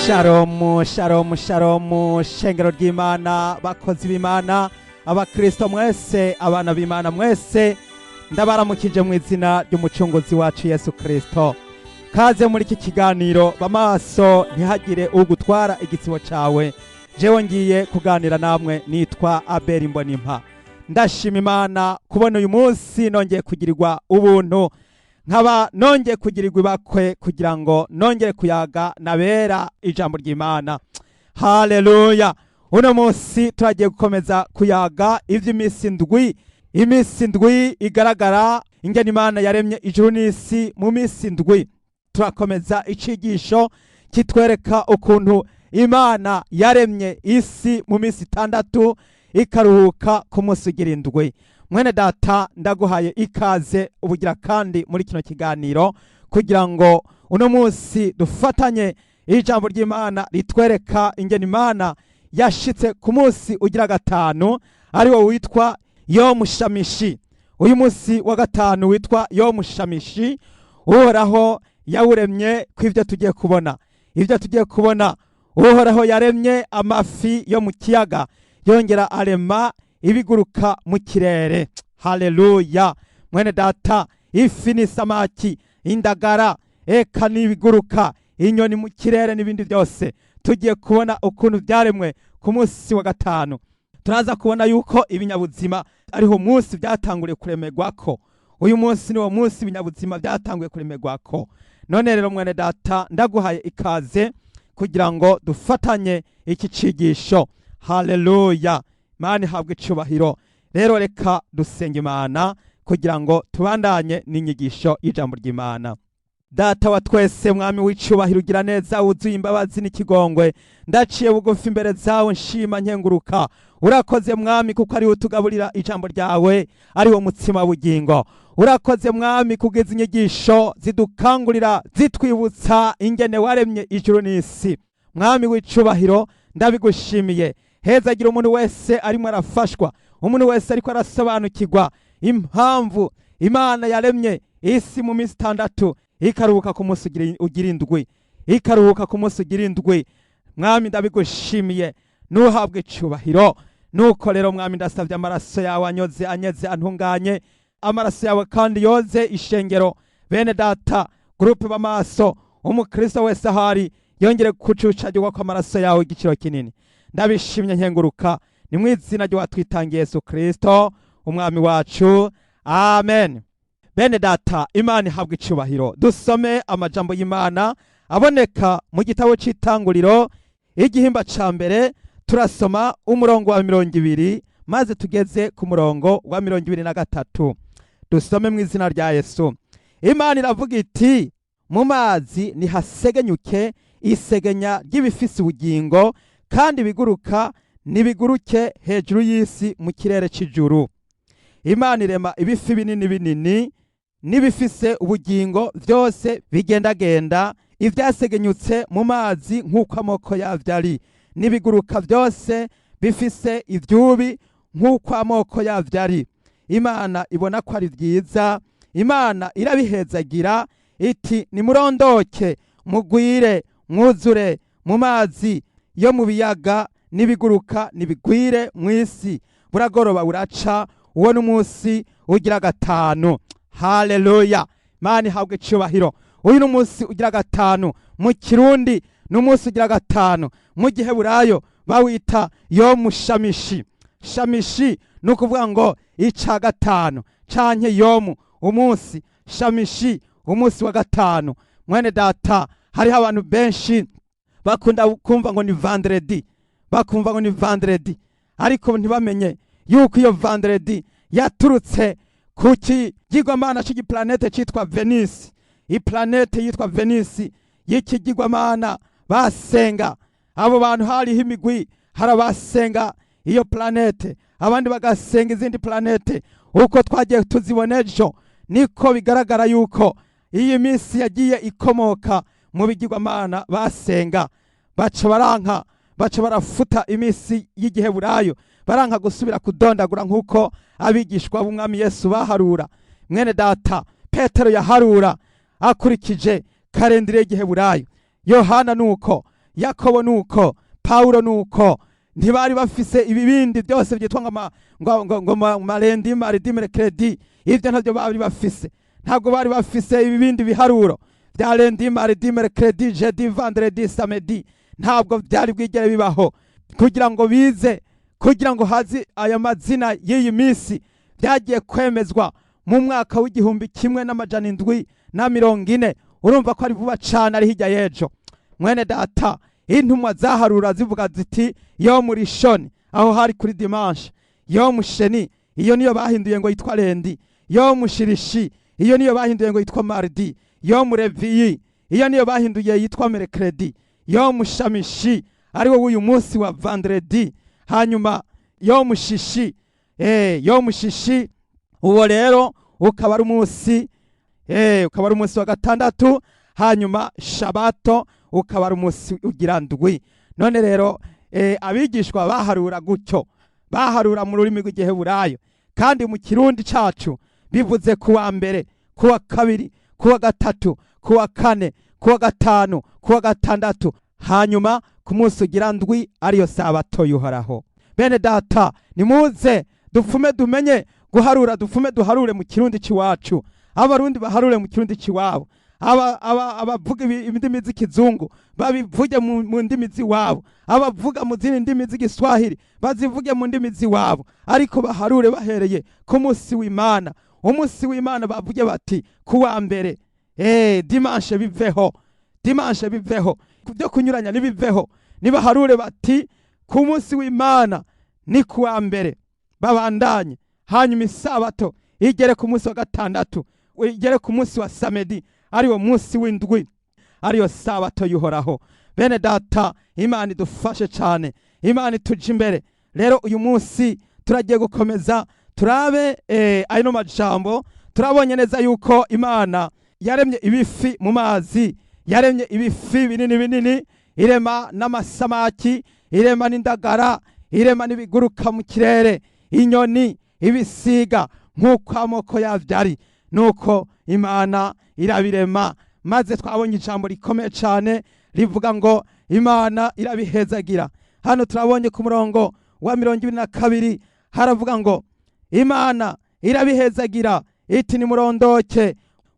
Sharomu, sharomu, sharomu, shengero ry'Imana, bakozi b'Imana, abakristo mwese, abana b'Imana mwese, ndabaramukije mu izina ry'Umucunguzi wacu Yesu Kristo. Kaze muri iki kiganiro Bamaso ntihagire ugutwara igitsibo cawe. Jewe ngiye kuganira namwe nitwa Abel Mbonimpa. Ndashima Imana kubona uyu munsi nongeye kugirirwa ubuntu, nkaba nongeye kugirirwa ibakwe kugira ngo nongere kuyaga nabera ijambo ry'Imana. Haleluya! Uno munsi turagiye gukomeza kuyaga ivy'iminsi ndwi, iminsi ndwi igaragara ingene Imana yaremye ijuru n'isi mu minsi ndwi. Turakomeza icigisho kitwereka ukuntu Imana yaremye isi mu minsi 6, ikaruhuka ku munsi ugira indwi. Mwene data, ndaguhaye ikaze ubugira kandi muri kino kiganiro kugira ngo uno munsi dufatanye ijambo ry'Imana ritwereka ingene Imana yashitse ku munsi ugira gatanu, ari wo witwa Yomushamishi. Uyu munsi wa gatanu witwa Yomushamishi, Uhoraho yawuremye kw'ivyo tugiye kubona. Ivyo tugiye kubona, Uhoraho yaremye amafi yo mu kiyaga, yongera arema ibiguruka mu kirere. Haleluya! Mwene data, ifi n'isamaki, indagara, eka n'ibiguruka, inyoni mu kirere n'ibindi byose, tugiye kubona ukuntu byaremwe ku munsi wa gatanu. Turaza kubona yuko ibinyabuzima ariho munsi byatanguriye kuremerwako. Uyu munsi niwo munsi ibinyabuzima byatanguye kuremerwako. None rero mwene data, ndaguhaye ikaze kugira ngo dufatanye iki cigisho. Haleluya! Imana ihabwe icubahiro. Rero reka dusenga Imana kugira ngo tubandanye n'inyigisho y'ijambo ry'Imana. Data wa twese, Mwami w'icubahiro, ugira neza, wuzuye imbabazi n'ikigongwe, ndaciye bugufi imbere zawe, nshima nkenguruka. Urakoze Mwami, kuko ariwe utugaburira ijambo ryawe, ari wo mutsima w'ubugingo. Urakoze Mwami kugeza inyigisho zidukangurira, zitwibutsa ingene waremye ijuru n'isi. Mwami w'icubahiro, ndabigushimiye. Hezagira umuntu wese arimo arafashwa, umuntu wese ariko arasobanukirwa impamvu Imana yaremye isi mu minsi 6, ikaruhuka ku munsi ugira indwi, ikaruhuka ku munsi ugira indwi. Mwami, ndabigushimiye, nuhabwe icubahiro. Nuko rero Mwami, ndasabye amaraso yawe anyoze, anyeze, antunganye. Amaraso yawe kandi yoze ishengero, bene data, groupe Bamaso, umukristo wese ahari yongere kucucagirwa kw'amaraso yawe igiciro kinini. Ndabishimye nkenguruka, ni mu izina ry'uwatwitangiye Yesu Kristo Umwami wacu, amen. Bene data, Imana ihabwa icubahiro. Dusome amajambo y'Imana aboneka mu gitabo c'Itanguriro, igihimba ca mbere. Turasoma umurongo wa 20 maze tugeze ku murongo wa 23. Dusome mu izina rya Yesu. Imana iravuga iti: "Mu mazi nihasegenyuke isegenya ry'ibifise ubugingo, kandi ibiguruka nibiguruke hejuru y'isi mu kirere c'ijuru." Imana irema ibifi binini binini n'ibifise ubugingo byose bigendagenda, ibyasegenyutse mu mazi nk'uko amoko yavyo ari, n'ibiguruka byose bifise ivyubi nk'uko amoko yavyo ari. Imana ibona ko ari vyiza. Imana irabihezagira iti: "Nimurondoke, mugwire, mwuzure mu mazi yo mu biyaga, n'ibiguruka nibigwire mu isi." Buragoroba buraca, uwo n'umunsi ugira gatanu. Haleluya! Imana ihabwe icubahiro. Uyu ni umunsi ugira gatanu. Mu Kirundi ni umunsi ugira gatanu, mu Giheburayo bawita Yomushamishi. Shamishi ni ukuvuga ngo ica gatanu, canke yomu umunsi, shamishi umunsi wa gatanu. Mwene data, hariho abantu benshi bakunda kumva ngo ni vendredi, bakumva ngo ni vendredi, ariko ntibamenye yuko iyo vendredi yaturutse ku kigirwamana c'igiplanete citwa Venus. Iplanete yitwa Venus y'ikigirwamana basenga. Abo bantu hariho imigwi, hari abasenga iyo planete, abandi bagasenga izindi planete. Uko twagiye tuzibona ejo, niko bigaragara yuko iyi minsi yagiye ikomoka mu bigirwamana basenga. Baca baranka, baca barafuta iminsi y'Igiheburayo, baranka gusubira kudondagura nk'uko abigishwa b'Umwami Yesu baharura. Mwene data, Petero yaharura akurikije calendrier y'Igiheburayo, Yohana nuko. Yakobo nuko, Pawulo nuko, ntibari bafise ibibindi byose byitwa ngo ma lundi, mardi, mercredi. Ibyo ntabyo bari bafise. Ntabwo bari bafise ibibindi biharuro bya lundi, mardi, mercredi, jeudi, vendredi, samedi. Ntabwo byari bwigere bibaho. Kugira ngo bize, kugira ngo hazi aya mazina y'iyi minsi, byagiye kwemezwa mu mwaka w'1740. Urumva ko ari vuba cane, ari hirya y'ejo. Mwene data, intumwa zaharura zivuga ziti: "יום ראשון", aho hari kuri dimanche. יום שני, iyo niyo bahinduye ngo yitwa lundi. יום שלישי, iyo niyo bahinduye ngo yitwa mardi. יום רביעי, iyo niyo bahinduye yitwa mercredi. יום חמישי, ari wo w'uyu munsi wa vendredi. Hanyuma יום שישי, יום שישי, uwo rero ukaba ari umunsi wa gatandatu. Hanyuma shabato ukaba ari umunsi ugira ndwi. None rero abigishwa baharura gutyo, baharura mu rurimi rw'Igiheburayo, kandi mu Kirundi cacu bivuze kuwa mbere, kuwa kabiri, kuwa gatatu, kuwa kane, kuwa gatanu, kuwa gatandatu, hanyuma ku munsi ugira ndwi ariyo sabato y'Uhoraho. Bene data, nimuze dupfume dumenye guharura, dupfume duharure mu Kirundi c'iwacu. Abarundi baharure mu Kirundi c'iwabo, abavuga indimi z'ikizungu babivuge mu ndimi z'iwabo, abavuga mu zindi ndimi z'Igiswahili bazivuge mu ndimi z'iwabo, ariko baharure bahereye ku munsi w'Imana. Umunsi w'Imana bavuge bati kuwa mbere. Dimanche biveho, dimanche biveho, byo kunyuranya nibiveho. Nibaharure bati ku munsi w'Imana ni kuwa mbere, babandanye, hanyuma isabato igere ku munsi wa gatandatu, igere ku munsi wa samedi, ariwo munsi w'indwi, ariyo sabato y'Uhoraho. Bene data, Imana idufashe cyane, Imana ituje imbere. Rero uyu munsi turagiye gukomeza turabe ayo majambo. Turabonye neza yuko Imana yaremye ibifi mu mazi, yaremye ibifi binini binini, irema n'amasamaki, irema n'indagara, irema n'ibiguruka mu kirere, inyoni, ibisiga, nk'uko amoko yavyo ari, nuko Imana irabirema. Maze twabonye ijambo rikomeye cyane rivuga ngo Imana irabihezagira. Hano turabonye ku murongo wa 22, haravuga ngo Imana irabihezagira iti: "Nimurondoke,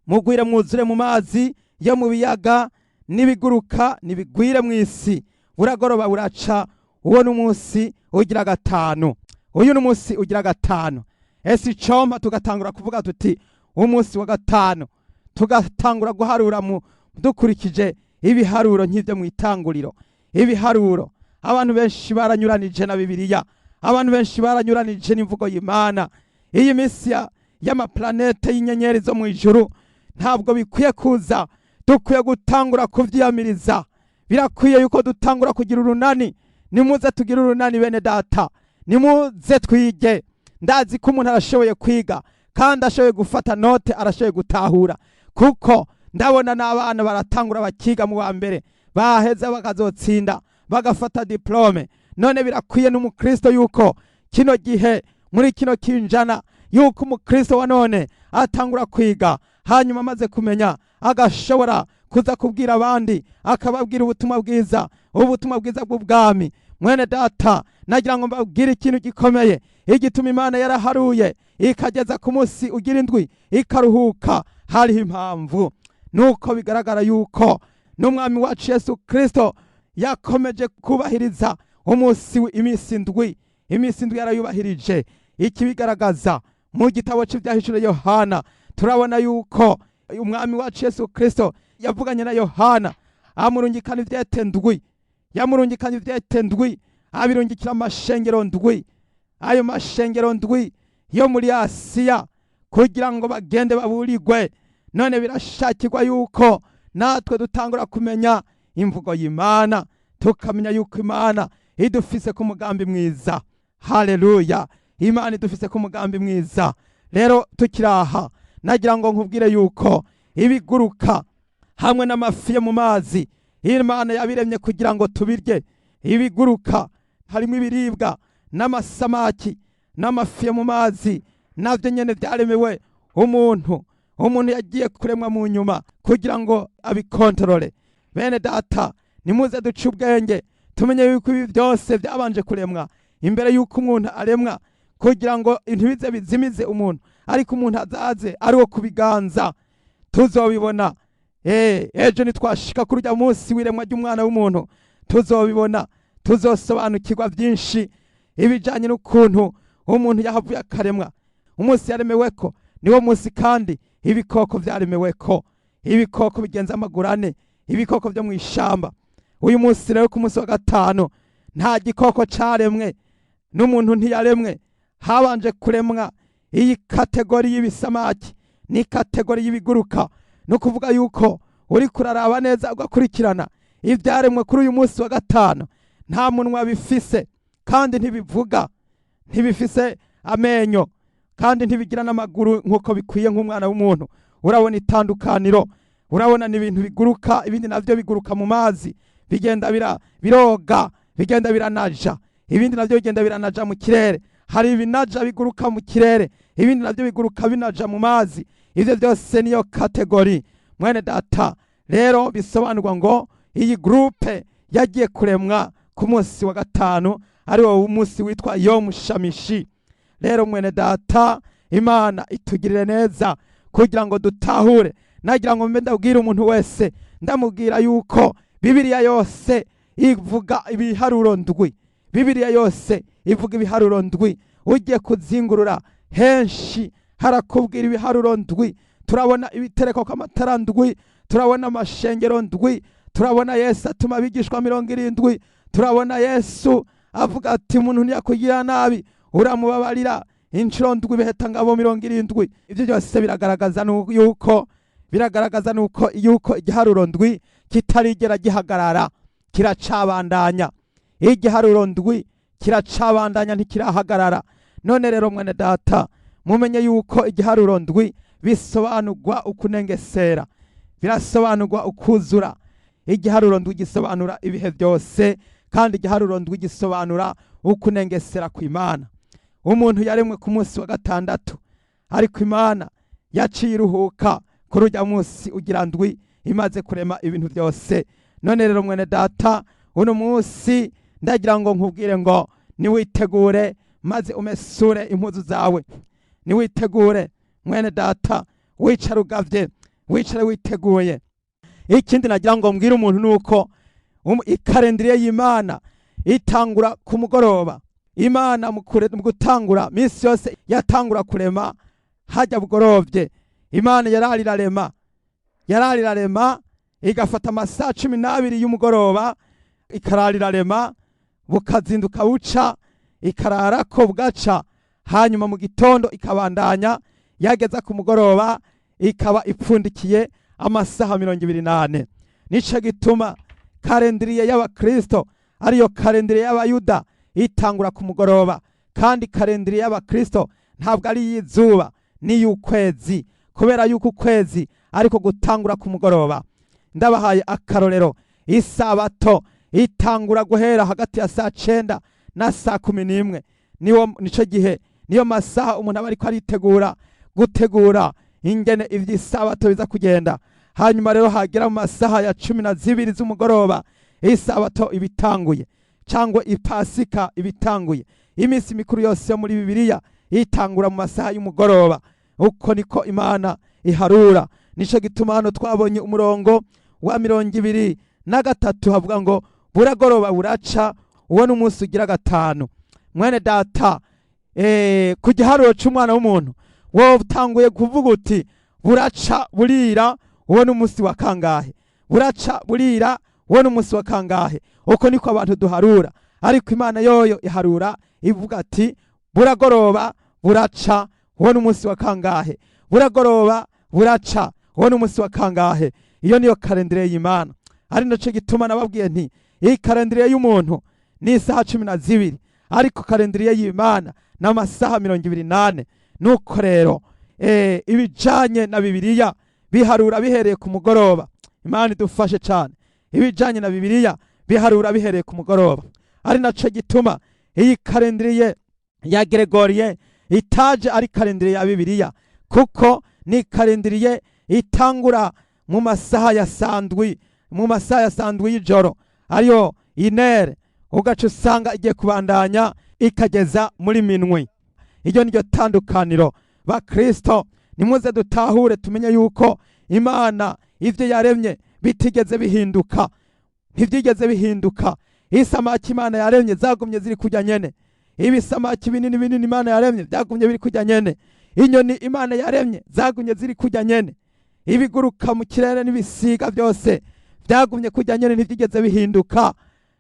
mugwire, mwuzure mu mazi yo mu biyaga, n'ibiguruka nibigwire mu isi." Buragoroba buraca, uwo ni umunsi ugira gatanu. Uyu ni umunsi ugira gatanu. Ese icompa tugatangura kuvuga tuti umunsi wa gatanu, tugatangura guharura mu dukurikije ibiharuro nk'ibyo mu itanguriro? Ibiharuro, abantu benshi baranyuranije na Bibiliya, abantu benshi baranyuranije n'imvugo y'Imana. Iyi minsi y'amaplanete, y'inyenyeri zo mu ijuru, ntabwo bikwiye kuza. Dukwiye gutangura kuvyiyamiriza. Birakwiye yuko dutangura kugira urunani. Nimuze tugire urunani, bene data, nimuze twige. Ndazi ko umuntu arashoboye kwiga kandi ashoboye gufata note, arashoboye gutahura, kuko ndabona n'abana baratangura bakiga mu wa mbere, baheza bakazotsinda, bagafata diplôme. None birakwiye n'umukristo yuko kino gihe, muri kino kinjana, yuko umukristo wa none atangura kwiga, hanyuma amaze kumenya agashobora kuza kubwira abandi, akababwira ubutumwa bwiza, ubutumwa bwiza bw'ubwami. Mwene data, nagira ngo mbabwire ikintu gikomeye. Igituma Imana yaraharuye ikageza ku munsi ugira indwi ikaruhuka, hariho impamvu. Nuko bigaragara yuko n'Umwami wacu Yesu Kristo yakomeje kubahiriza umunsi, iminsi indwi. Iminsi indwi yarayubahirije. Ikibigaragaza, mu gitabo cy'Ibyahishuriwe Yohana, turabona yuko Umwami wacu Yesu Kristo yavuganye na Yohana, amurungikana ivyete ndwi. Yamurungikanye ivyete ndwi, abirungikira amashengero ndwi, ayo mashengero ndwi yo muri Asiya, kugira ngo bagende baburirwe. None birashakirwa yuko natwe dutangura kumenya imvugo y'Imana, tukamenya yuko Imana idufise ku mugambi mwiza. Haleluya! Imana idufise ku mugambi mwiza. Rero tukiraha, nagira ngo nkubwire yuko ibiguruka hamwe n'amafi yo mu mazi, Imana yabiremye kugira ngo tubirye. Ibiguruka harimo ibiribwa n'amasamaki n'amafi yo mu mazi, nabyo nyene byaremewe umuntu. Umuntu yagiye kuremwa mu nyuma kugira ngo abikontorore. Bene data, nimuze duhagarare, nimuze duhagarare. Nimuze duce ubwenge, tumenye yuko ibi byose byabanje kuremwa imbere yuko umuntu aremwa, kugira ngo ntibize bizimize umuntu, ariko umuntu azaze ari uwo kubiganza. Tuzobibona ejo nitwashika kuri urya munsi w'iremwa ry'umwana w'umuntu. Tuzobibona, tuzosobanukirwa byinshi ibijanye n'ukuntu umuntu yahavuye akaremwa. Umunsi yaremeweko niwo munsi kandi ibikoko vyaremeweko, ibikoko bigenza amaguru ane, ibikoko byo mu ishamba. Uyu munsi rero, ku munsi wa gatanu, nta gikoko caremwe, n'umuntu ntiyaremwe. Habanje kuremwa iyi catégorie y'ibisamaki ni catégorie y'ibiguruka. No kuvuga yuko uri kuraraba neza ugakurikirana ibyaremwe kuri uyu munsi wa gatanu, nta munwa bifise kandi ntibivuga, ntibifise amenyo kandi ntibigira n'amaguru nk'uko bikwiye nk'umwana w'umuntu. Urabona itandukaniro? Urabona ni ibintu biguruka, ibindi navyo biguruka mu mazi, bigenda biroga, bigenda biranaja, ibindi navyo bigenda biranaja mu kirere. Hari ibinaja biguruka mu kirere, ibindi navyo biguruka binaja mu mazi. Ivyo byose niyo catégorie, mwene data. Rero bisobanurwa ngo iyi groupe yagiye kuremwa ku munsi wa gatanu, ari wo munsi witwa Yomu Shamishi. Rero mwene data, Imana itugirire neza kugira ngo dutahure. Nagira ngo mbe ndabwira umuntu wese, ndamubwira yuko Bibiliya yose ivuga ibiharuro ndwi. Bibiliya yose ivuga ibiharuro ndwi. Ugiye kuzingurura henshi harakubwira ibiharuro ndwi. Turabona ibitereko kw'amatara ndwi, turabona amashengero ndwi, turabona Yesu atuma abigishwa 70, turabona Yesu avuga ati: "Umuntu ntiyakugira nabi uramubabarira inshuro ndwi biheta ngabo 70." Ibyo byose biragaragaza yuko biragaragaza nuko yuko igiharuro ndwi kitarigera gihagarara, kiracabandanya. Igiharuro ndwi kiracabandanya, ntikirahagarara. None rero mwene data, mumenye yuko igiharuro ndwi bisobanurwa ukunengesera, birasobanurwa ukuzura. Igiharuro ndwi gisobanura ibihe byose, kandi igiharuro ndwi gisobanura ukunengesera kw'Imana. Umuntu yaremwe ku munsi wa gatandatu, ariko Imana yaciye iruhuka kuri urya munsi ugira ndwi imaze kurema ibintu byose. None rero mwene data, uno munsi ndagira ngo nkubwire ngo niwitegure maze umesure impuzu zawe. Niwitegure mwene data, wicare ugavye, wicare witeguye. Ikindi nagira ngo mbwire umuntu nuko icalendrier y'Imana itangura ku mugoroba. Imana mu gutangura minsi yose yatangura kurema hajya bugorovye. Imana yarari irarema, yarari irarema, igafata amasaha 12 y'umugoroba, ikarara irarema, bukazinduka buca, ikararako bugaca, hanyuma mu gitondo ikabandanya, yageza ku mugoroba ikaba ipfundikiye amasaha 24. Nico gituma calendrier y'abakristo ariyo calendrier y'abayuda itangura ku mugoroba, kandi calendrier y'abakristo ntabwo ari iy'izuba, n'iy'ukwezi, kubera yuko ukwezi ariko gutangura ku mugoroba. Ndabahaye akarorero: isabato itangura guhera hagati ya saa 9 na saa 11. Niwo nico gihe, niyo masaha umuntu aba ariko aritegura gutegura ingene ivy'isabato biza kugenda. Hanyuma rero hagera mu masaha ya 12 z'umugoroba, isabato ibitanguye, cyangwa ipasika ibitanguye. Iminsi mikuru yose yo muri Bibiliya itangura mu masaha y'umugoroba. Uko niko Imana iharura. Nico gituma hano twabonye umurongo wa 23, havuga ngo: "Buragoroba buraca, uwo ni umunsi ugira gatanu." Mwene data, ku giharuro c'umwana w'umuntu, wowe utanguye kuvuga uti: "Buraca burira, uwo ni umunsi wa kangahe? Buraca burira, uwo ni umunsi wa kangahe?" Uko niko abantu duharura, ariko Imana yoyo iharura ivuga ati: "Buragoroba buraca, uwo ni umunsi wa kangahe? Buragoroba buraca, uwo ni umunsi wa kangahe?" Iyo niyo calendrier y'Imana. Ari naco gituma nababwiye nti iyi calendrier y'umuntu ni isaha 12, ariko calendrier y'Imana ni amasaha 24. Nuko rero ibijanye na Bibiliya biharura bihereye ku mugoroba. Imana idufashe cyane. Ibijanye na Bibiliya biharura bihereye ku mugoroba, ari naco gituma iyi calendrier ya Gregorien itaje ari calendrier ya Bibiliya, kuko ni calendrier itangura mu masaha ya sandwi, mu masaha ya sandwi y'ijoro. ariyo inere, ugaca usanga igiye kubandanya ikageza muri minwi. Iryo niryo tandukaniro. Bakristo, nimuze dutahure tumenye yuko Imana ivyo yaremye bitigeze bihinduka, ntibyigeze bihinduka. Isamaki Imana yaremye zagumye ziri kujya nyene, ibisamaki binini binini Imana yaremye byagumye biri kujya nyene, inyoni Imana yaremye zagumye ziri kujya nyene, ibiguruka mu kirere n'ibisiga byose byagumye kujya nyene, ntibyigeze bihinduka.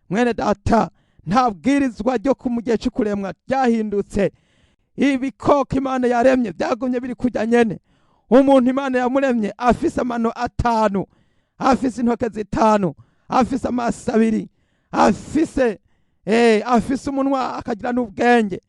Mwene data, nta bwirizwa ryo ku mu gihe cy'ukuremwa ryahindutse. Ibikoko Imana yaremye byagumye biri kujya nyene. Umuntu Imana yamuremye afise amano 5, afise intoke 5, afise amaso 2, afise umunwa, akagira n'ubwenge.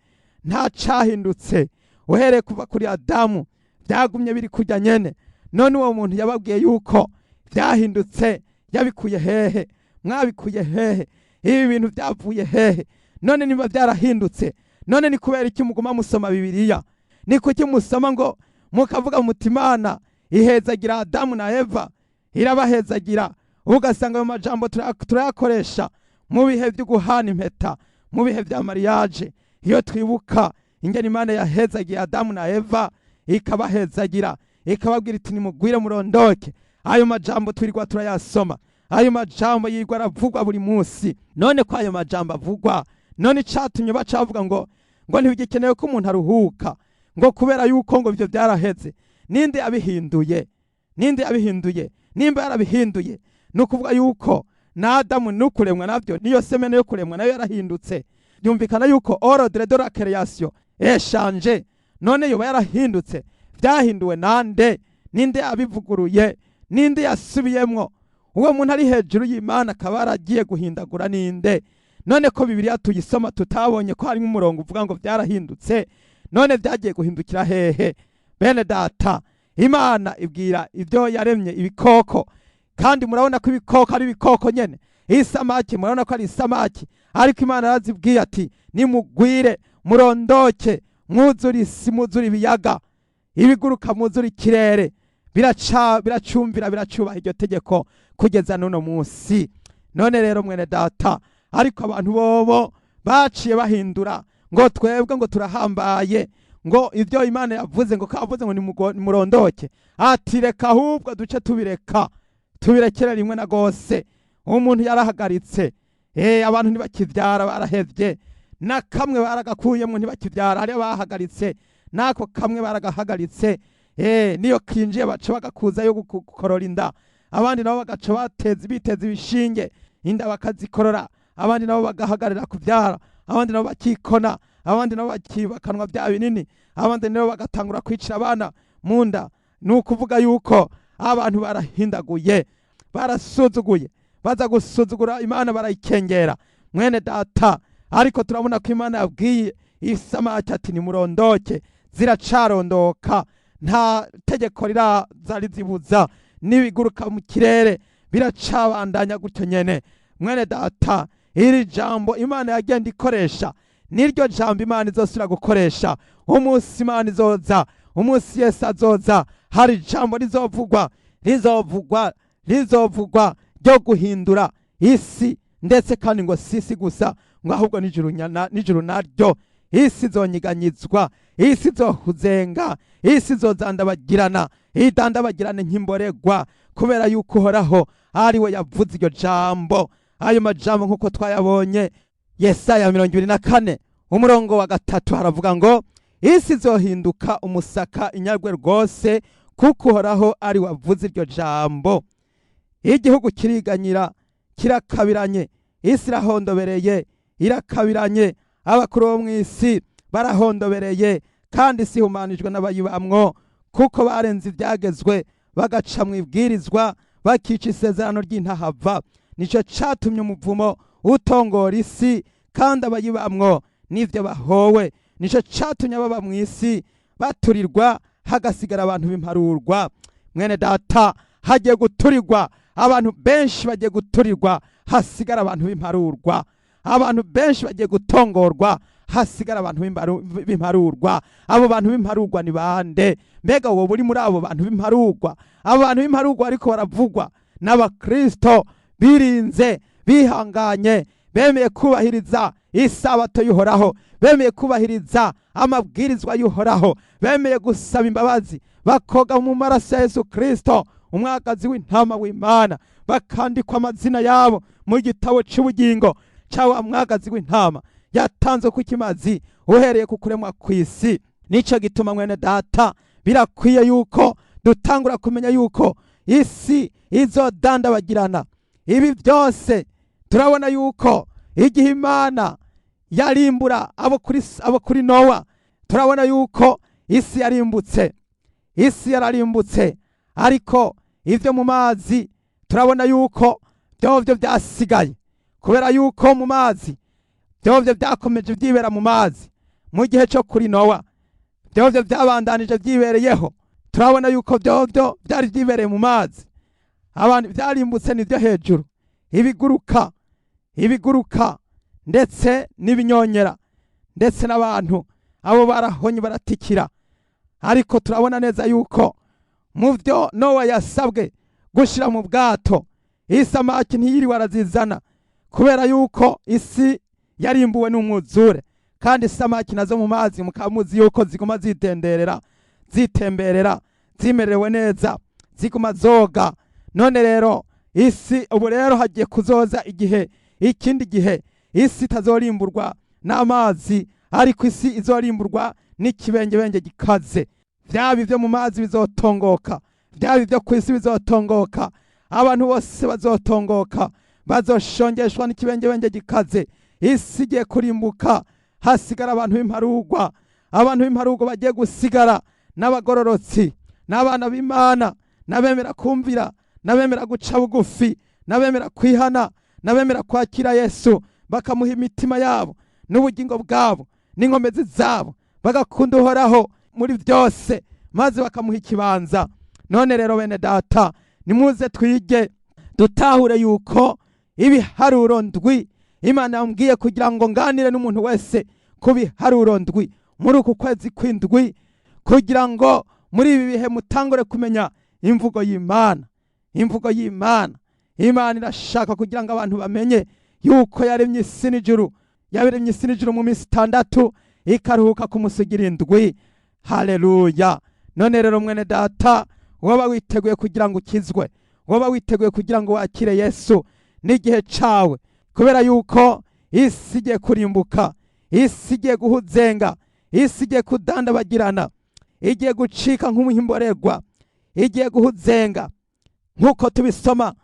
Nta cahindutse uhereye kuva kuri Adamu, byagumye biri kujya nyene. None uwo muntu yababwiye yuko byahindutse yabikuye hehe? Mwabikuye hehe? Ibi bintu byavuye hehe? None niba byarahindutse, none ni kubera iki muguma musoma Bibiliya? Ni kuki musoma ngo mukavuga muti Imana ihezagira Adamu na Eva, irabahezagira? Ugasanga ayo majambo turayakoresha mu bihe byo guhana impeta, mu bihe bya mariage, iyo twibuka ingene Imana yahezagiye Adamu na Eva, ikabahezagira, ikababwira iti nimugwire murondoke. Ayo majambo twirirwa turayasoma, ayo majambo yirwa aravugwa buri munsi. None ko ayo majambo avugwa, none icatumye bacavuga ngo ntibigikenewe ko umuntu aruhuka, ngo kubera yuko ngo ibyo byaraheze, ninde abihinduye? Ninde abihinduye? Nimba yarabihinduye, ni ukuvuga yuko na Adamu n'ukuremwa navyo, niyo semaine yo kuremwa nayo yarahindutse. Byumvikana yuko ordre de la création a changé. None yoba yarahindutse, byahinduwe nande? Ninde abivuguruye? Ninde yasubiyemwo? Uwo muntu ari hejuru y'Imana akaba yaragiye guhindagura ninde? None ko Bibiliya tuyisoma tutabonye ko harimo umurongo uvuga ngo byarahindutse, none byagiye guhindukira hehe? Bene data, Imana ibwira ibyo yaremye ibikoko, kandi murabona ko ibikoko ari ibikoko nyene. Isamaki murabona ko ari isamaki, ariko Imana yarazibwiye ati nimugwire murondoke, mwuzure isi, mwuzure ibiyaga, ibiguruka, mwuzure ikirere. Biracumvira, biracubaha iryo tegeko kugeza n'uno munsi. None rero mwene data, ariko abantu bobo baciye bahindura ngo twebwe ngo turahambaye, ngo ibyo Imana yavuze, ngo kavuze ngo nimurondoke, ati reka ahubwo duce tubireka, tubirekere rimwe na gose. Umuntu yarahagaritse, abantu ntibakivyara, barahevye, na kamwe baragakuyemwo, ntibakivyara. Hariyo bahagaritse, nako kamwe baragahagaritse. Niyo kinjiye baca bagakuzayo gukorora inda, abandi nabo bagaca biteza ibishinge inda bakazikorora, abandi nabo bagahagarira kuvyara, abandi nabo bakikona, abandi nabo bakibakanwa bya binini, abandi nabo bagatangura kwicira abana mu nda. Ni ukuvuga yuko abantu barahindaguye, barasuzuguye, baza gusuzugura Imana, barayikengera. Mwene data, ariko turabona ko Imana yabwiye isamaki ati nimurondoke, ziracarondoka, nta tegeko riraza rizibuza, n'ibiguruka mu kirere biracabandanya gutyo nyene. Mwene data, iri jambo Imana yagenda ikoresha niryo jambo Imana izosubira gukoresha umunsi Imana izoza, umunsi Yesu azoza. Hari ijambo rizovugwa, rizovugwa, rizovugwa ryo guhindura isi, ndetse kandi ngo si isi gusa, ngo ahubwo n'ijuru naryo. Isi izonyiganyizwa, isi izohuzenga, isi izozandabagirana, idandabagirane nk'imboregwa, kubera yuko Uhoraho ari we yavuze iryo jambo. Ayo majambo nk'uko twayabonye Yesaya 24 umurongo wa 3, haravuga ngo isi izohinduka umusaka inyagwe rwose, kuko Uhoraho ari wavuze iryo jambo. Igihugu kiriganyira, kirakabiranye, isi irahondobereye, irakabiranye, abakuru bo mu isi barahondobereye, kandi isi ihumanijwe n'abayibamwo, kuko barenze ibyagezwe, bagaca mu ibwirizwa, bakica isezerano ry'intahava. Nico catumye umuvumo utongora isi, kandi abayibamwo n'ivyo bahowe. Nico catumye ababa mu isi baturirwa, hagasigara abantu b'imparurwa. Mwene data, hagiye guturirwa abantu benshi, bagiye guturirwa, hasigara abantu b'imparurwa. Abantu benshi bagiye gutongorwa, hasigara abantu b'imparurwa. Abo bantu b'imparurwa ni bande? Mbega wowe uri muri abo bantu b'imparurwa? Abo bantu b'imparurwa ariko baravugwa n'abakristo birinze, Bihanganye, bemeye kubahiriza isabato y'Uhoraho, bemeye kubahiriza amabwirizwa y'Uhoraho, bemeye gusaba imbabazi, bakoga mu maraso ya Yesu Kristo, umwagazi w'intama w'Imana, bakandikwa amazina yabo mu gitabo cy'ubugingo cya wa mwagazi w'intama yatanzwe ku kimazi uhereye ku kuremwa kw'isi. Nico gituma, mwene data, birakwiye yuko dutangura kumenya yuko isi izodandabagirana. Ibi byose turabona yuko igihe Imana yarimbura abo kuri Nowa, turabona yuko isi yarimbutse, isi yararimbutse. Ariko ivyo mu mazi turabona yuko byovyo byasigaye, kubera yuko mu mazi byovyo byakomeje byibera mu mazi. Mu gihe cyo kuri Nowa byovyo byabandanije byibereyeho. Turabona yuko byovyo byari byibereye mu mazi. Abantu byarimbutse nibyo hejuru, ibiguruka ndetse n'ibinyonyera ndetse n'abantu, abo barahonye baratikira. Ariko turabona neza yuko mu byo Nowa yasabwe gushyira mu bwato, isamaki ntiyiriwe arazizana, kubera yuko isi yarimbuwe n'umwuzure. Kandi isamaki nazo mu mazi mukaba muzi yuko ziguma zidenderera, zitemberera, zimerewe neza, ziguma zoga. None rero isi ubu rero hagiye kuzoza igihe, ikindi gihe isi itazorimburwa n'amazi, ariko isi izorimburwa n'ikibengebenge gikaze. Vyaba ibyo mu mazi bizotongoka, vyaba ibyo ku isi bizotongoka, abantu bose bazotongoka, bazoshongeshwa n'ikibengebenge gikaze. Isi igiye kurimbuka, hasigara abantu b'imparugwa. Abantu b'imparugwa bagiye gusigara n'abagororotsi, n'abana b'Imana, n'abemera kumvira, n'abemera guca bugufi, n'abemera kwihana, n'abemera kwakira Yesu, bakamuha imitima yabo n'ubugingo bwabo n'inkomezi zabo, bagakunda Uhoraho muri byose, maze bakamuha ikibanza. None rero, bene data, nimuze twige dutahure yuko ibiharuro ndwi Imana yambwiye kugira ngo nganire n'umuntu wese ku biharuro ndwi muri uku kwezi kw'indwi, kugira ngo muri ibi bihe mutangure kumenya imvugo y'Imana. Imvugo y'Imana, Imana irashaka kugira ngo abantu bamenye yuko yaremye isi n'ijuru, yaremye isi n'ijuru mu minsi 6, ikaruhuka ku munsi ugira indwi. Haleluya! None rero, mwene data, woba witeguye kugira ngo ukizwe, woba witeguye kugira ngo wakire Yesu, n'igihe cawe, kubera yuko isi igiye kurimbuka, isi igiye guhuzenga, isi igiye kudandabagirana, igiye gucika nk'umuhimborerwa, igiye guhuzenga, nk'uko tubisoma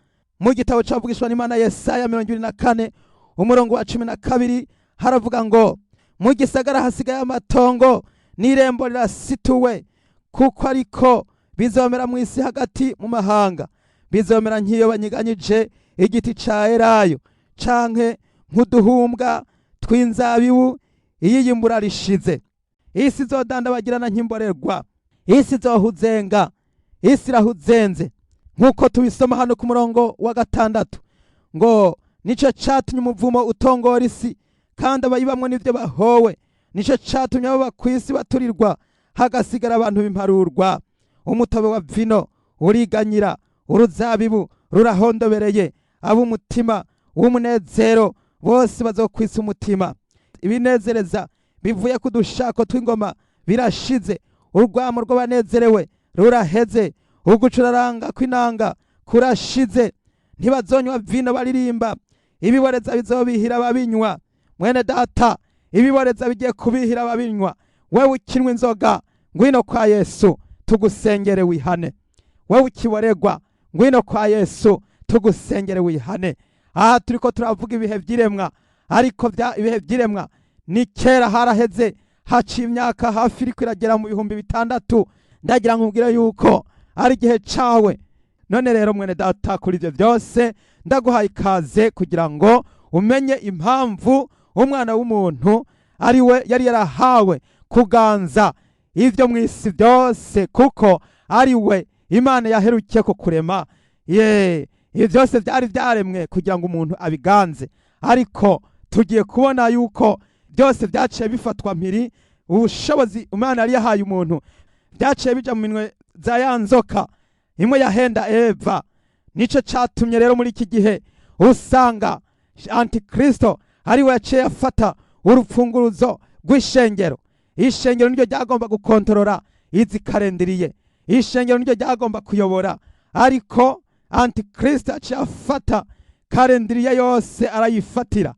mu gitabo cavugishwa n'Imana Yesaya 24, umurongo wa 12. Haravuga ngo: "Mu gisagara hasigaye amatongo, n'irembo rirasituwe, kuko ariko bizomera mu isi hagati mu mahanga. Bizomera nk'iyo banyiganyije igiti ca elayo, canke nk'uduhumbwa tw'inzabibu iyo iyimbura rishize." Isi izodandabagirana nk'imborerwa, isi izohuzenga, isi irahuzenze, nk'uko tubisoma hano ku murongo wa 6 ngo: "Nico catumye umuvumo utongora isi, kandi abayibamwo nivyo bahowe. Nico catumye abo ku isi baturirwa, hagasigara abantu b'imparurwa. Umutobe wa vino uriganyira, uruzabibu rurahondobereye. Ab'umutima w'umunezero bose bazokwisa umutima. Ibinezereza bivuye ku dushako tw'ingoma birashize, urwamo rw'abanezerewe ruraheze, ugucuraranga kw'inanga kurashize. Ntibazonywa vino baririmba, ibiboreza bizobihira ababinywa." Mwene data, ibiboreza bigiye kubihira ababinywa. Wewe ukinywa inzoga, ngwino kwa Yesu tugusengere wihane. Wewe ukiboregwa, ngwino kwa Yesu tugusengere wihane. Aha turiko turavuga ibihe vy'iremwa, ariko ibihe vy'iremwa ni kera, haraheze, haciye imyaka hafi iriko iragera mu 6000. Ndagira nkubwire yuko ari igihe cawe. None rero, mwene data, kuri ibyo byose ndaguhaye ikaze kugira ngo umenye impamvu umwana w'umuntu ari we yari yarahawe kuganza ibyo mu isi byose, kuko ari we Imana yaherukiye ko kurema. Ye, ibyo byose byari byaremwe kugira ngo umuntu abiganze, ariko tugiye kubona yuko byose byaciye bifatwa mpiri. Ubushobozi Imana yari yahaye umuntu byaciye bija mu minwe za ya nzoka imwe yahenda Eva. Nico catumye rero muri iki gihe usanga Antikristo ariwe yaciye afata urupfunguruzo rw'ishengero. Ishengero niryo ryagomba gukontorora izi calendrier, ishengero niryo ryagomba kuyobora, ariko Antikristo yaciye afata calendrier yose, arayifatira,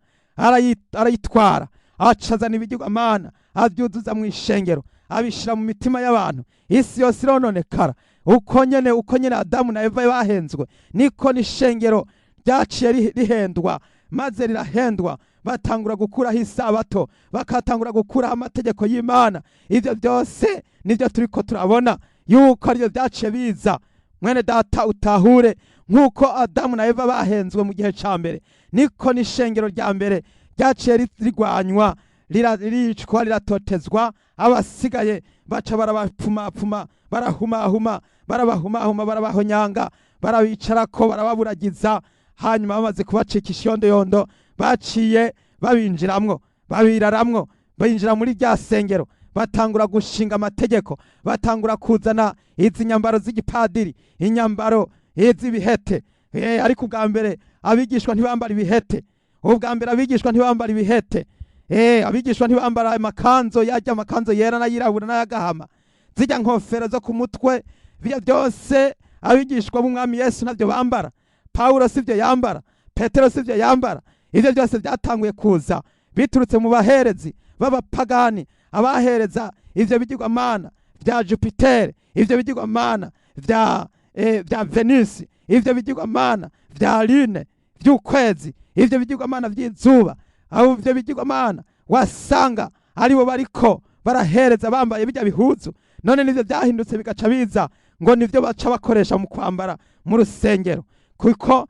arayitwara, acazana ibigirwamana, abyuzuza mu ishengero, abishyira mu mitima y'abantu, isi yose irononekara. Uko nyene Adamu na Eva bahenzwe, niko n'ishengero ryaciye rihendwa, maze rirahendwa, batangura gukuraho isabato, bakatangura gukuraho amategeko y'Imana. Ibyo byose nibyo turiko turabona yuko aribyo byaciye biza. Mwene data, utahure, nk'uko Adamu na Eva bahenzwe mu gihe ca mbere, niko n'ishengero rya mbere ryaciye rigwanywa, riricwa, riratotezwa. Abasigaye baca barabapfumapfuma, barahumahuma, barabahumahuma, barabahonyanga, barabicarako, barababuragiza. Hanyuma bamaze kubacikisha iyondoyondo, baciye babinjiramwo, babiraramwo, binjira muri rya sengero, batangura gushinga amategeko, batangura kuzana izi nyambaro z'igipadiri, inyambaro z'ibihete. Ariko ubwa mbere abigishwa ntibambara ibihete. Ubwa mbere abigishwa ntibambara ibihete. Abigishwa ntibambara amakanzo yajya, amakanzo yera n'ayirabura n'ayagahama, zijya nkofero zo ku mutwe. Ibyo byose abigishwa b'Umwami Yesu ntabyo bambara. Pawulo sibyo yambara, Petero sibyo yambara. Ibyo byose byatanguye kuza biturutse mu baherezi b'abapagani, abahereza ivyo bigirwamana vya Jupiter, ivyo bigirwamana vya Venus, ivyo bigirwamana vya lune, vy'ukwezi, ivyo bigirwamana vy'izuba. Abo ivyo bigirwamana wasanga aribo bariko barahereza bambaye bijya bihuzu. None nivyo byahindutse bigaca biza ngo nivyo baca bakoresha mu kwambara mu rusengero, kuko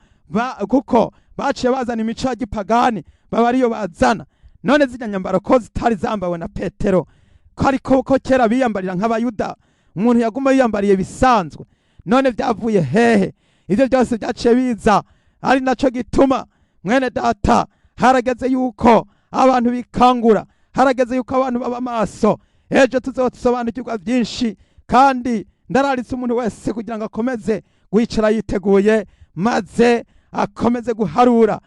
baciye bazana imico ya gipagani, baba ariyo bazana. None zirya nyambaro ko zitari zambawe na Petero, ko ariko ko kera biyambarira nk'Abayuda, umuntu yaguma yiyambariye bisanzwe, none byavuye hehe? Ibyo byose byaciye biza. Ari naco gituma, mwene data, harageze yuko abantu bikangura, harageze yuko abantu baba maso. Ejo tuzosobanukirwa byinshi, kandi ndararitse umuntu wese kugira ngo akomeze guicara yiteguye, maze akomeze guharura,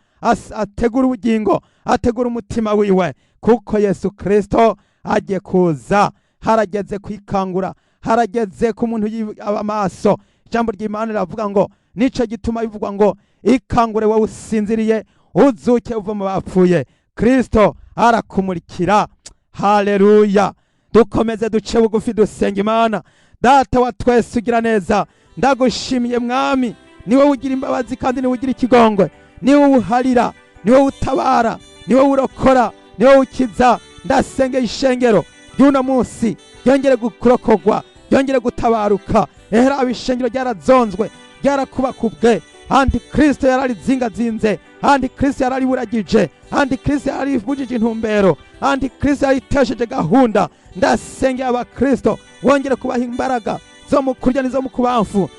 ategure ubugingo, ategure umutima wiwe, kuko Yesu Kristo agiye kuza. Harageze kwikangura, harageze ko umuntu aba maso. Ijambo ry'Imana riravuga ngo nico gituma bivugwa ngo: "Ikangure wowe usinziriye, uzuke uva mu bapfuye, Kristo arakumurikira." Haleluya! Dukomeze duce bugufi, dusenga Imana. Data wa twese ugira neza, ndagushimiye Mwami. Niwe ugira imbabazi kandi niwe ugira ikigongwe, niwe uharira, niwe utabara, niwe urokora, niwe ukiza. Ndasengeye ishengero ry'uno munsi ryongere kurokorwa, ryongere gutabaruka. Ehera, ishengero ryarazonzwe, ryarakubakubwe. Antikristo yararizingazinze, Antikristo yarariburagije, Antikristo yararibujije intumbero, Antikristo yaritesheje gahunda. Ndasengeye abakristo, wongere kubaha imbaraga zo mu kurya n'izo mu kubamfu,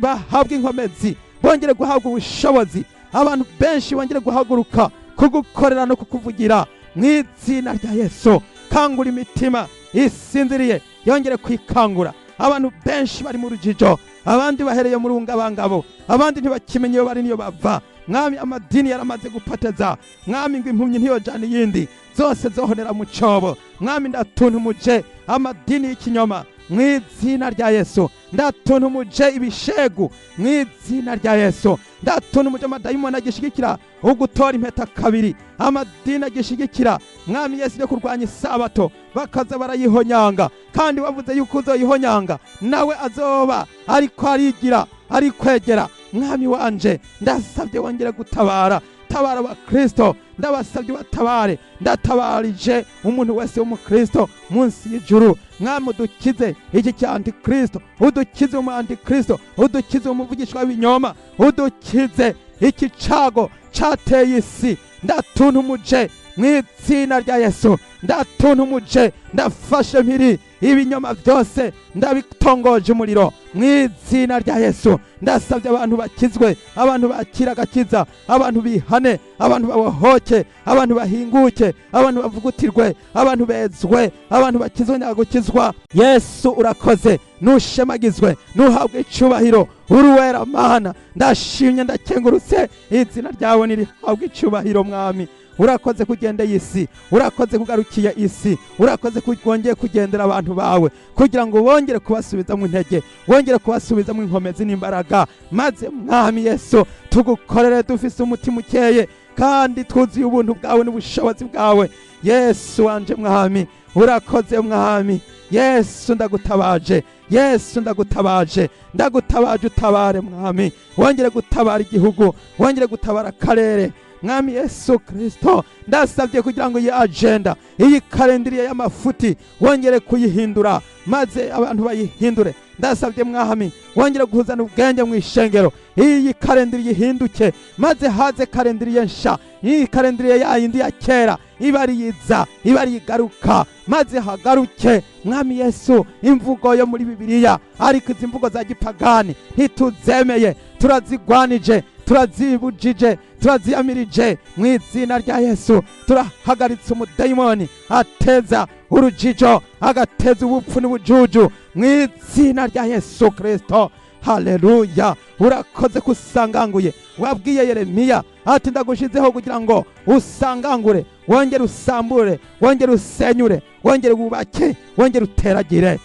bahabwe inkomezi, bongere guhabwa ubushobozi. Abantu benshi bongere guhaguruka kugukorera no kukuvugira mu izina rya Yesu. Kangura imitima isinziriye, yongere kwikangura. Abantu benshi bari mu rujijo, abandi bahereye mu rungabangabo, abandi ntibakimenya iyo bari niyo bava. Mwami, amadini yaramaze gupoteza. Mwami, ngo impumyi ntiyojana iyindi, zose zohonera mu cobo. Mwami, ndatuntumuje amadini y'ikinyoma mu izina rya Yesu. Ndatuntumuje ibishegu mu izina rya Yesu. Ndatuntumuje amadayimoni agishigikira ugutora impeta kabiri, amadini agishigikira, Mwami Yesu, yo kurwanya isabato, bakaza barayihonyanga, kandi wavuze yuko uzoyihonyanga nawe azoba ariko arigira ari kwegera. Mwami wanje, ndasabye wongere gutabara. Tabara abakristo, ndabasabye batabare. Ndatabarije umuntu wese w'umukristo munsi y'ijuru. Mwami, udukize iki cya antikristo, udukize umu antikristo, udukize umuvugishwa w'ibinyoma, udukize iki cago cateye isi. Ndatuntumuje mu izina rya Yesu, ndatuntumuje, ndafashe mpiri ibinyoma byose, ndabitongoje umuriro mu izina rya Yesu. Ndasabye abantu bakizwe, abantu bakira agakiza, abantu bihane, abantu babohoke, abantu bahinguke, abantu bavugutirwe, abantu bezwe, abantu bakizwe nyagukizwa. Yesu, urakoze. Nushemagizwe, nuhabwe icubahiro, uruwera Mana. Ndashimye, ndakengurutse, izina ryawe nirihabwe icubahiro. Mwami, urakoze kugendeye isi, urakoze kugarukiye isi, urakoze kongeye kugendera abantu bawe kugira ngo wongere kubasubizamo intege, wongere kubasubizamo inkomezi n'imbaraga, maze Mwami Yesu tugukorere dufise umutima ukeye kandi twuzuye ubuntu bwawe n'ubushobozi bwawe. Yesu wanje, Mwami, urakoze. Mwami Yesu, ndagutabaje. Yesu, ndagutabaje, ndagutabaje. Utabare Mwami, wongere gutabara igihugu, wongere gutabara akarere. Mwami Yesu Kristo, ndasabye kugira ngo iyi agenda, iyi calendrier y'amafuti, wongere kuyihindura maze abantu bayihindure. Ndasabye Mwami, wongere guhuzana ubwenge mu ishengero, iyi calendrier ihinduke maze haze calendrier nsha. Iyi calendrier yayindi ya kera iba ari yiza, iba ari igaruka, maze hagaruke Mwami Yesu imvugo yo muri Bibiliya. Ariko izi mvugo za gipagani ntituzemeye, turazigwanije, turazibujije, turaziyamirije mu izina rya Yesu. Turahagaritse umudayimoni ateza urujijo, agateza ubupfu n'ubujuju, mu izina rya Yesu Kristo. Haleluya! Urakoze kusanganguye. Wabwiye Yeremiya ati: "Ndagushizeho kugira ngo usangangure, wongere usambure, wongere usenyure, wongere wubake, wongere uteragire."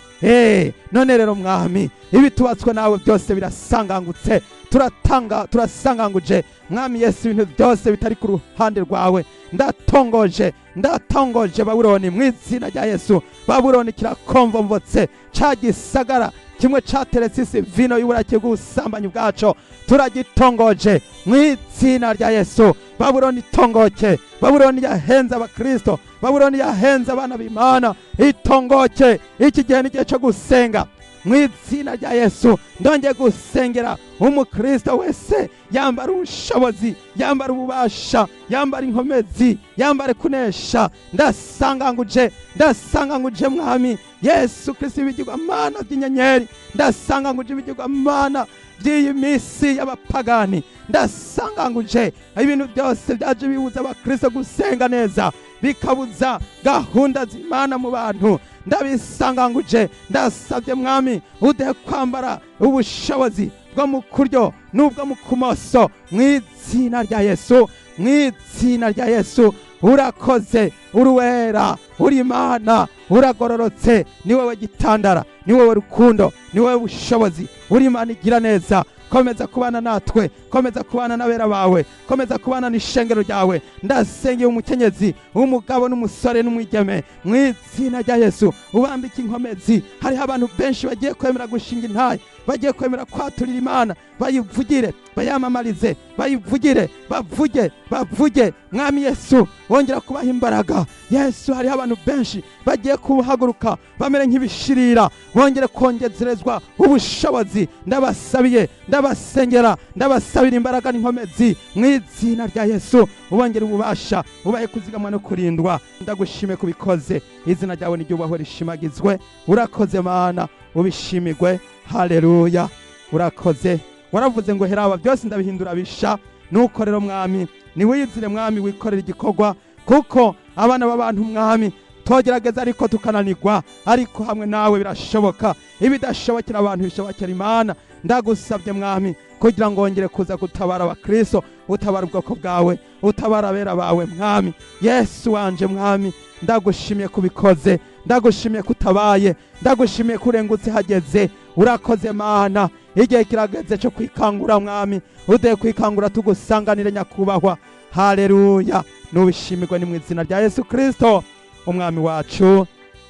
None rero Mwami, ibitubatswe nawe byose birasangangutse. Turatanga, turasanganguje Mwami Yesu ibintu byose bitari ku ruhande rwawe. Ndatongoje, ndatongoje Babuloni mu izina rya Yesu. Babuloni kirakomvomvotse, ca gisagara kimwe cateretse isi vino y'uburake bw'ubusambanyi bwaco, turagitongoje mu izina rya Yesu. Babuloni itongoke. Babuloni yahenze abakristo, Babuloni yahenze abana b'Imana, itongoke. Iki gihe ni igihe cyo gusenga. Mu izina rya Yesu, ndongeye gusengera umukristo wese, yambara ubushobozi, yambara ububasha, yambara inkomezi, yambare kunesha. Ndasanganguje, ndasanganguje Mwami Yesu Kristo ibigirwamana by'inyenyeri, ndasanganguje ibigirwamana by'iyi minsi y'abapagani, ndasanganguje ibintu byose byaje bibuza abakristo gusenga neza, bikabuza gahunda z'Imana mu bantu. Ndabisanganguje. Ndasabye Mwami, uduhe kwambara ubushobozi bwo mu kuryo n'ubwo mu kumoso, mu izina rya Yesu, mu izina rya Yesu. Urakoze, uruwera, uri Imana, uragororotse. Ni wowe gitandara, ni wowe rukundo, ni wowe bushobozi, uri Imana igira neza. Komeza kubana natwe, komeza kubana n'abera bawe, komeza kubana n'ishengero ryawe. Ndasengeye umukenyezi, umugabo n'umusore n'umwigeme, mu izina rya Yesu, ubambike inkomezi. Hariho abantu benshi bagiye kwemera gushinga intaye, bagiye kwemera kwaturira Imana, bayivugire, bayamamarize, bayivugire, bavuge, bavuge. Mwami Yesu, wongera kubaha imbaraga. Yesu, hariho abantu benshi bagiye kuhaguruka bamere nk'ibishirira, bongere kongezerezwa ubushobozi. Ndabasabiye, ndabasengera, ndabasabira imbaraga n'inkomezi mu izina rya Yesu. Ubongere ububasha, ubahe kuzigamwa no kurindwa. Ndagushime kubikoze, izina ryawe niryubahwe, rishimagizwe. Urakoze Mana, ubishimigwe. Haleluya! Urakoze. Waravuze ngo: "Heraba, byose ndabihindura bisha." Nuko rero Mwami, niwiyizire Mwami, wikorera igikorwa, kuko abana b'abantu Mwami twogerageza ariko tukananirwa, ariko hamwe nawe birashoboka. Ibidashobokera abantu bishobokera Imana. Ndagusabye Mwami kugira ngo wongere kuza gutabara abakristo, utabara ubwoko bwawe, utabara abera bawe. Mwami Yesu wanje, Mwami, ndagushimiye kubikoze, ndagushimiye kutabaye, ndagushimiye kurengutse hageze. Urakoze Mana. Igihe kirageze cyo kwikangura. Mwami, uduhe kwikangura tugusanganire nyakubahwa. Haleluya! Nubishimirwe, ni mu izina rya Yesu Kristo umwami wacu,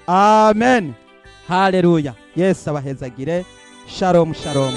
amen. Haleluya! Yesu abahezagire. Shalom, shalom.